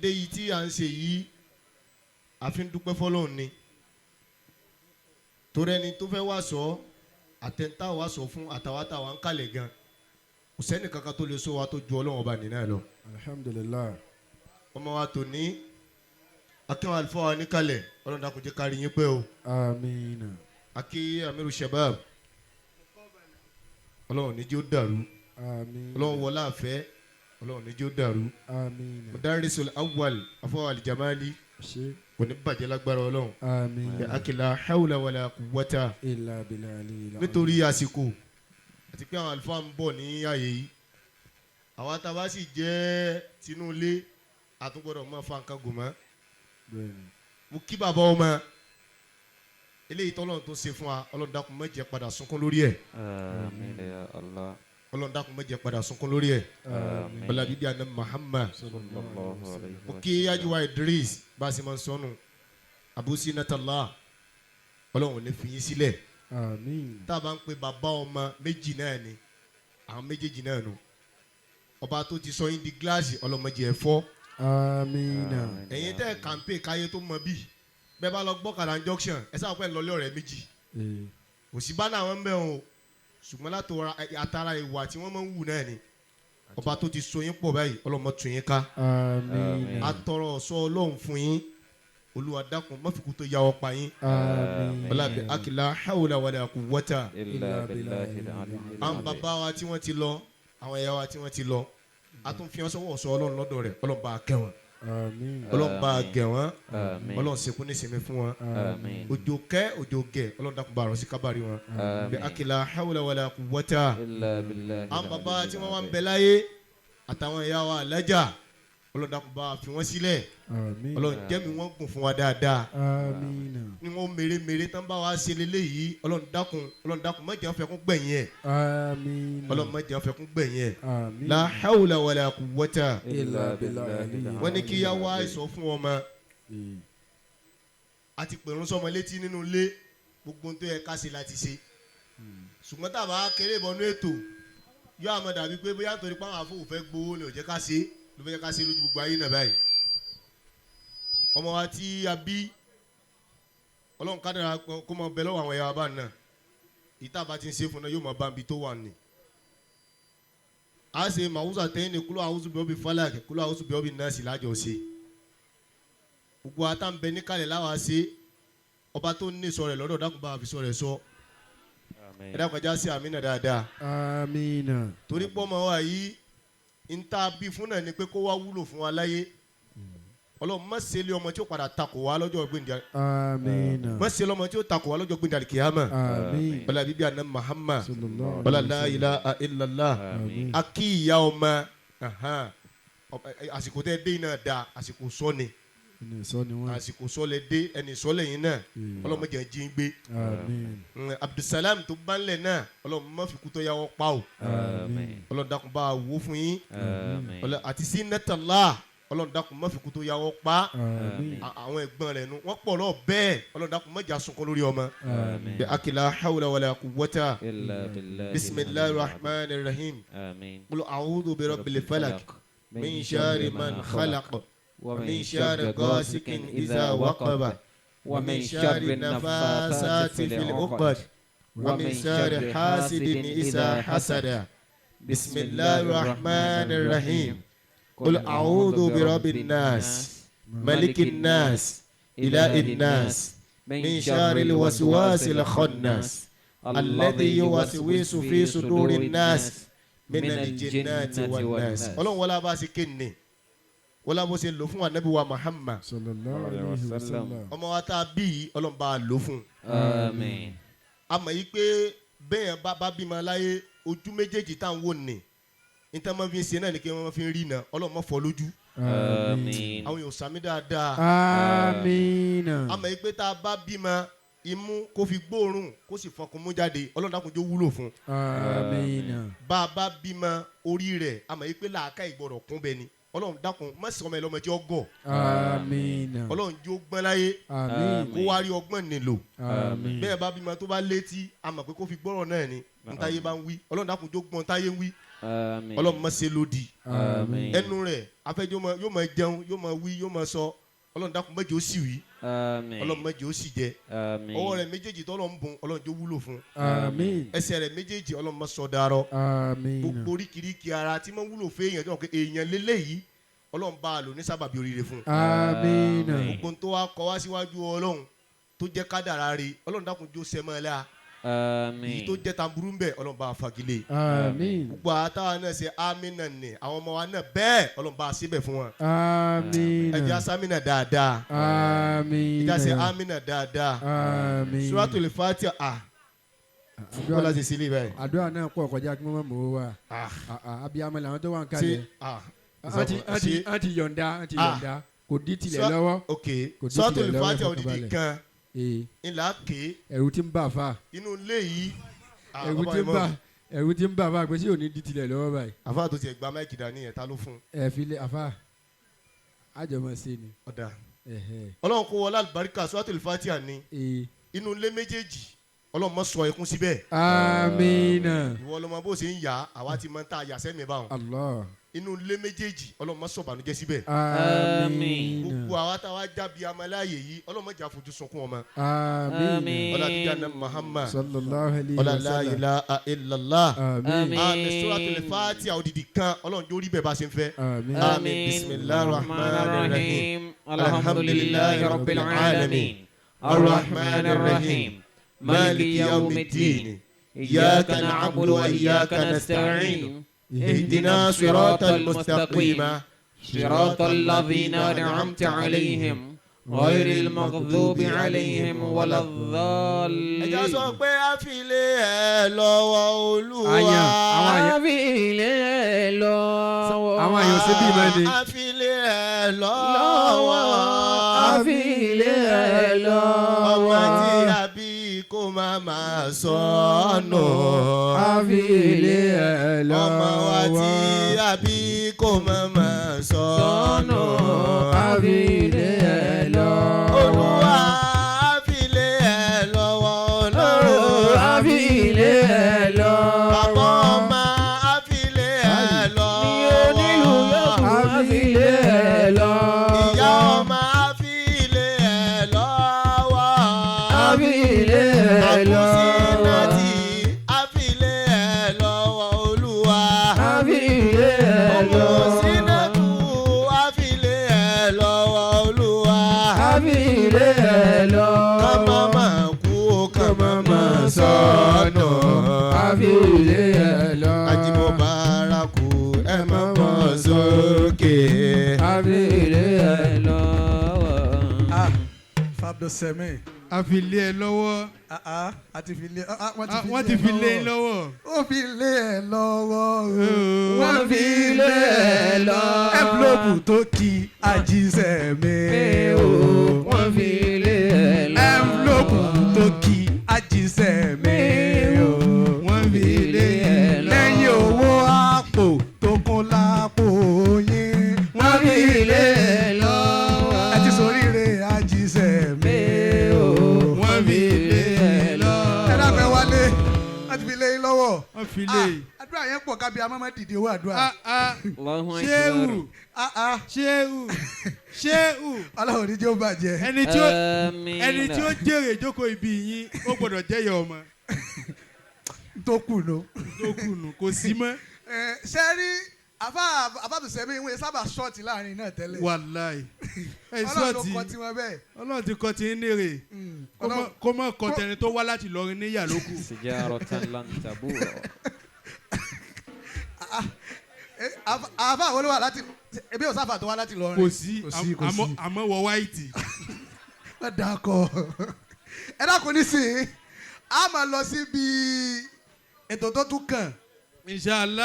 Dé yìí tí à ń ṣe yìí, àfi ń dúpẹ́ fọlọ́run ni, torí ẹni tó fẹ́ wá sọ àtẹ̀ntà wá sọ fún àtàwátà wa ń kalẹ̀ gan, kò sẹ́ni kankan tó lè sọ wa tó ju Ọlọ́run Ọba nìyẹn lọ. Alhamdulilayi. Ọmọ wa tò ní akínwó àlùfáà wa níkàlẹ̀, Ọlọ́run dákun jẹ́ kárí yín pẹ́ o. Amiina. Akí Amiru Shabab, Ọlọ́run ní jẹ́ ó dàrú. Amiina. Ọlọ́run wọlé àfẹ́, Ọlọ́run ní jẹ́ ó dàrú. Amiina. Mudarisul awwal afọwọ́ alijamali ṣe kò ní bàjẹ́ lágbára Ọlọ́run. Amiina. Akila hawla wala quwwata illa bilali. Nítorí àsìkò àti pé àwọn àlùfáà ń bọ̀ ní ààyè yìí, àwa tá a bá sì jẹ́ tinúlé àtúngbọ́dọ̀ máa fa nǹkan gùn mọ́. Bẹ́ẹ̀ni. Mo kí bàbá ọmọ eléyìí tọ́lọ́run tó ṣe fún wa, Ọlọ́run dákun má jẹ́ padà sunkún lórí ẹ̀. Àmín ya Allah. Ọlọ́run dákun má jẹ́ padà sunkún lórí ẹ̀. Àmín. Bọ́lá bíbí àná Muhammad. Sallallahu alayhi Mo wa kí ajiwa Idris bá a ṣe máa ń sọnù abusi natala, Ọlọ́run ò ní fi yín sílẹ̀. Àmín. Tá a bá ń pe bàbá ọmọ méjì náà ni àwọn méjèèjì náà nù, ọba tó ti sọ yín di gíláàsì, ọlọ́mọdé ẹ̀ fọ́. Amiina. Ẹ̀yin tẹ́ ẹ̀ kàǹpé káyé tó mọ bí bẹ́ẹ̀ bá lọ gbọ́kadà junction, ẹ sábà pẹ́ lọlé ọ̀rẹ́ méjì. Ee. Kò sí bánà àwọn ń bẹ̀ wọn o, ṣùgbọ́n látara àtàrà ìwà tí wọ́n máa ń wù náà ni ọba tó ti so yín pọ̀ báyìí, ọlọ́mọ tún yín ká. Amiina. Atọrọ ọ̀sọ́ Ọlọ́run fún yín, Olúwa dákun má fi kú tó yà ọ́ pa yín. Amiina. Ọlábẹ akila hawla wala quwwata illa billahi al-aliyyil àwọn azim. Bàbá wa tí wọ́n ti lọ, àwọn ẹ̀yà wa tí wọ́n ti lọ, a tún fi wọn sọ́wọ́ ọ̀sọ́ Ọlọ́run lọ́dọ̀ rẹ̀, Ọlọ́run bá a kẹ́ wọn. Àmín. Ọlọ́run bá a gẹ̀ wọ́n. Àmín. Ọlọ́run ṣekú ní sinmi fún wọn. Àmín. Òjò kẹ́ òjò gẹ̀, Ọlọ́run dákun bá a rọ̀ sí kábàárì wọn. Àmín. Bí akila hawla wala quwwata illa billahi àwọn bàbá tí wọ́n wá ń al-aliyyil bẹ láyé àtàwọn ìyá wa alájà, Ọlọ́run dákun bá a fi wọ́n sílẹ̀. Àmín. Ọlọ́run jẹ́mi wọ́n gùn fún wa dáadáa. Amiina. Ni wọ́n mèremère tán bá wa ṣe leléyìí, Ọlọ́run dákun, Ọlọ́run dákun má jẹ́ wọ́n fẹ́ kún gbẹ̀yìn ẹ̀. Amiina. Ọlọ́run má jẹ́ wọ́n fẹ́ kún gbẹ̀yìn ẹ̀. Àmín. La hawla wala quwwata illa billahi. Wọ́n ní kí yá wá ìsọ fún ọmọ. Ee. Àti pèrún sọmọ létí nínú ilé, gbogbo ohun tó yẹ ká ṣe láti ṣe, ṣùgbọ́n tá a bá kéré bọnú ètò yóò àmọ́ dàbí pé bóyá nítorí pé àwọn afọwọ́ fẹ́ gbowó ni ò jẹ́ ká ṣe, ló fẹ́ ká ṣe lójú gbogbo ayé náà báyìí. Ọmọ wa tí a bí, Ọlọ́run kádàrá kó máa bẹ lọ́wọ́ àwọn ẹ̀yà wa bá náà, ìta bá ti ń ṣe fún náà yóò máa bá ibi tó wà ní. A ṣe màwúsà tẹ́yìn ní kúlọ̀ àwùsù bíọ́bì falak, kúlọ̀ àwùsù bíọ́bì nọ́ọ̀sì lájọ ṣe, gbogbo àtàǹbẹ̀ níkàlẹ̀ láwa ṣe. Ọba tó ní sọ rẹ̀ lọ́dọ̀, dákun bá a fi sọ rẹ̀ sọ. Àmín. Ẹ dákun, ẹja sí àmínà dáadáa. Amiina. Torí pọ́ ọmọ wa yìí ń tá a bí fún náà ni pé kó wá wúlò fún wa láyé. Ọlọ́run má ṣe lé ọmọ tí ó padà takò wá lọ́jọ́ gbẹ̀ndẹ̀. Amiina. Má ṣe lọ́mọ tí ó takò wá lọ́jọ́ gbẹ̀ndẹ̀ alikiyama. Àmín. Ọlá bíbí àná Muhammad. Sallallahu Ọlá alayhi la wa sallam. ilaha illallah. Àmín. A kí ìyá ọmọ ahan. Àsìkò tẹ́ dé iná da àsìkò sọ ni. Ẹni sọ ni wọ́n. Àsìkò sọ lẹ dé, ẹni sọ lẹ́yìn náà. Ee. Ọlọ́mọdé jí ń gbé. Àmín. Abdulsalam tó bá ń lẹ̀ náà, Ọlọ́run má fi kú tó yà wọ́n pa o. Àmín. Ọlọ́run dákun bá a wó fún yín. Àmín. Àti sí nẹ́tàlá, Ọlọ́run dákun má fi kú tó yà wọ́n pa. Àmín. Àwọn ẹ̀gbọ́n rẹ̀ nu wọ́n pọ̀ lọ bẹ́ẹ̀, Ọlọ́run dákun má jà sunkún lórí ọmọ. Àmín. Bí akila hawla wala quwwata illa billahi bisimilahi rahman rahim. Àmín. Qul a'udhu bi rabbil falak min sharri man khalaq wa min sharri ghasikin iza waqaba wa min sharri nafasati fil uqad wa min sharri hasidin iza hasada. Bisimilahi rahman rahim. Qul a'udhu bi rabbin nas malikin nas ilahin nas min sharri alwaswasil khannas alladhi yuwaswisu fi sudurin nas minal jinnati wan nas. Ọlọ́run wọlé abá ṣe kéne wọlé abó ṣe lò fún anabi wa Muhammad. Sallallahu alayhi wa sallam. Ọmọ wa tá a bí yìí, Ọlọ́run bá a lò fún un. Àmín. A mọ̀ yìí pé bẹ́ẹ̀ bá bímọ láyé, ojú méjèèjì tá à ń wò ní níta máa fi ń ṣe náà ni kí wọ́n fi ń rí iná, Ọlọ́run má fọ́ lójú. Àmín. Àwọn yóò sàmì dáadáa. Amiina. A mọ̀ yìí pé tá a bá bímọ, imú kó fi gbóòórùn kó sì fọkùn mú jáde, Ọlọ́run dákun jó wúlò fún un. Amiina. Bá a bá bímọ, orí rẹ̀, a mọ̀ yìí pé làákà ìgbọ̀rọ̀ kún bẹ́ẹ̀ ni, Ọlọ́run dákun má sọ ọmọ ẹ lọ́mọ tí ó gọ̀. Amiina. Ọlọ́run jó gbọ́n láyé. Àmín. Kó wá rí ọgbọ́n nílò. Àmín. Bẹ́ẹ̀ bá bímọ tó bá létí, a mọ̀ pé kó fi gbọ́rọ̀ náà ni ntáyé bá ń wí, Ọlọ́run dákun jó gbọ́n táyé ń wí. Àmín. Ọlọ́run má ṣe lòdì. Àmín. Ẹnu rẹ̀ afẹ́jọ́ yóò máa jẹun, yóò máa wí, yóò máa sọ. Ọlọ́run dákun, má jẹ́ ó sì wí. Àmín. Ọlọ́run má jẹ́ ó sì jẹ. Àmín. Ọwọ́ rẹ̀ méjèèjì tọ́lọ́ ń bùn, Ọlọ́run jẹ́ ó wúlò fún. Àmín. Ẹsẹ̀ rẹ̀ méjèèjì, Ọlọ́run má sọ darọ. Àmín. Gbogbo oríkìríkì ara tí máa ń wúlò fún èèyàn tó wọn pé èèyàn lélẹ́yìí, Ọlọ́run bá a lò ní sábàbí oríire fún un. Àmín. Gbogbo tó wá kọ wá síwájú Ọlọ́run tó jẹ́ kádàrá rẹ̀, Ọlọ́run dákun jó sẹ́mọ́ ẹ la. Àmín. Èyí tó jẹ́ tamburú ń bẹ̀, Ọlọ́run bá a fagilé. Àmín. Gbogbo àtàwọn náà ṣe amínà ní àwọn ọmọ wa náà bẹ́ẹ̀, Ọlọ́run bá a síbẹ̀ fún wọn. Àmín. Ẹ jẹ́ asámínà dáadáa. Àmín. Ẹ jẹ́ àṣẹ amínà dáadáa. Àmín. Suratul Fatiha à kó láti sílé báyìí. Àdúrà náà pọ̀ kọjá kí wọ́n má mọ̀ ó wà. Ah. Abiyamọ làwọn tó wà ń Ṣe kalẹ̀. ah Wọ́n ti yọ̀ǹda, wọ́n ti Ah. yọ̀ǹda, kò dí tilẹ̀ lọ́wọ́. Ok. Kò dí Suratul tilẹ̀ lọ́wọ́, Fatiha odidi ìfọkànbalẹ̀. kan Ee, ńlá ké ẹ̀rù ti ń bà fà. Inú ilé yìí. Ah, Ẹ̀rù bàbá ti ń Imam. bà, ẹ̀rù ti ń bà fà pé sí òní dí tilẹ̀ lọ́wọ́ báyìí. Àfa tó tiẹ̀ gba mic dání yẹn, ta ló fún un? Ẹ fi lé àfà, àjọmọ̀ sí ni. Ọ̀dà. Ẹ̀hẹ̀. Ọlọ́run kó wọlé àlùbáríkà Suratul Fatiha ni. Ee. Inú ilé méjèèjì, Ọlọ́run má sọ ẹkún síbẹ̀. Amina. Ìwọ lọmọ bó ṣe ń yà á, àwa ti máa ń ta àyàsẹ́ mi báwọn. Allah. Inú ilé méjèèjì, Ọlọ́run má sọ ìbànújẹ́ síbẹ̀. Amina. Gbogbo àwa táwa jábí amaláyè yìí, Ọlọ́run má jẹ́ àfojú sunkún ọmọ. Amina. Ọlá dídá náà Muhammad. Sallallahu alayhi Ọlá wa la sallam. ilaha illallah. Amin. Àmín. Suratul Fatiha odidi kan, Ọlọ́run jó rí bẹ́ẹ̀ bá ṣe ń fẹ́. Amin. Àmín. Bismillahir rahmanir rahim. Alhamdulillahi rabbil alamin. Arrahmanir rahim. Maliki yawmiddin. Iyyaka na'budu wa iyyaka nasta'in. اهدنا صراط المستقيم. صراط الذين أنعمت عليهم غير المغضوب عليهم ولا Ẹ jẹ́ sọ الضالين. pé a fi lé ẹ lọ́wọ́ Olúwa. Àyàn, àwọn àyàn. A fi lé lọ́wọ́. Àwọn àyàn ṣe bí ìmọ̀ ni. A fi lé ẹ lọ́wọ́. A fi lé lọ́wọ́. Ọmọ tí a bí kó má máa sọnù. A fi lé ẹ lọ́wọ́. Ọmọ wa tí a bí kó má máa sọnù. A fi lé ẹ lọ́wọ́. Olúwa, a fi lé ẹ lọ́wọ́ Ọlọ́run. A fi lé lọ́wọ́. Bàbá ọmọ, a fi lé ẹ lọ́wọ́. Ní onílù yóò a fi lé lọ́wọ́. Ìyá ọmọ, a fi lé ẹ lọ́wọ́. A fi lé lọ́wọ́. Àkùsínàtì, a fi lé ẹ lọ́wọ́ Olúwa. A fi lé lọ́wọ́. Àkùsínàtù, a fi lé ẹ lọ́wọ́ Olúwa. A fi lé lọ́wọ́. Ká má máa kú, ká má máa sọnù. A fi lé ẹ lọ́wọ́. Ajímọ̀ bárakú, ẹ má bọ̀ sókè. A fi lé ẹ lọ́wọ́. Ah, Fabdosemi. A fi lé ẹ lọ́wọ́. Ah ah, a ti fi lé, ah ah, Ah, wọ́n ti fi lé ẹ lọ́wọ́. Ó fi lé ẹ lọ́wọ́ o. Wọ́n fi lé ẹ lọ́wọ́. Envelope tó kí Ajísẹ̀mí o. Wọ́n fi lé ẹ lọ́wọ́. Envelope tó kí Ajísẹ̀mí o. Wọ́n fi lé ẹ lọ́wọ́. Lẹ́yìn owó àpò tó kún lápò yín. Wọ́n fi lé ẹ lọ́wọ́. Ẹ ti soríire Ajísẹ̀mí o. Wọ́n fi lé ẹ lọ́wọ́. Ẹ dákun, ẹ wálé, wọ́n ti fi lé yín lọ́wọ́. Wọ́n fi lé. Ah, àdúrà yẹn pọ̀ kábíyá mọ́mọ́ dìde owó àdúrà. Ah, ah. Allahu Akbar. Ṣéwù, Ah ah, ṣéwù, ṣéwù. Ọlọ́run ní jẹ́ ó bàjẹ́. Ẹni tí ó Àmín. ẹni tí ó jèrè ìjókòó ibi yín, ó gbọ́dọ̀ jẹ́yọ̀ ọmọ. Tó kù nù. Tó kùnù kò sí mọ́. Ẹ ṣe rí àbá àbábùsẹ̀mí ìwé sábà short láàrin náà tẹ́lẹ̀. Wàláì. Ẹ Ọlọ́run ló sọ́ọ̀tì. kọ tiwọn bẹ́ẹ̀. Ọlọ́run ti kọ́ ti ń nírè. Kó mọ̀ kọ́ tẹni tó wá láti Ìlọrin níyà ló kù. Tijaratan lan tabur. Àbá àwọn olówó láti ebi ò sáfà tó wá láti lọrin. Kò sí. Kò sí, kò sí. Àmọ́ wọ white. Má dàkọ. Ẹ dákun nísìnyí, a máa lọ síbi ètò tó tún kàn. Inshallah.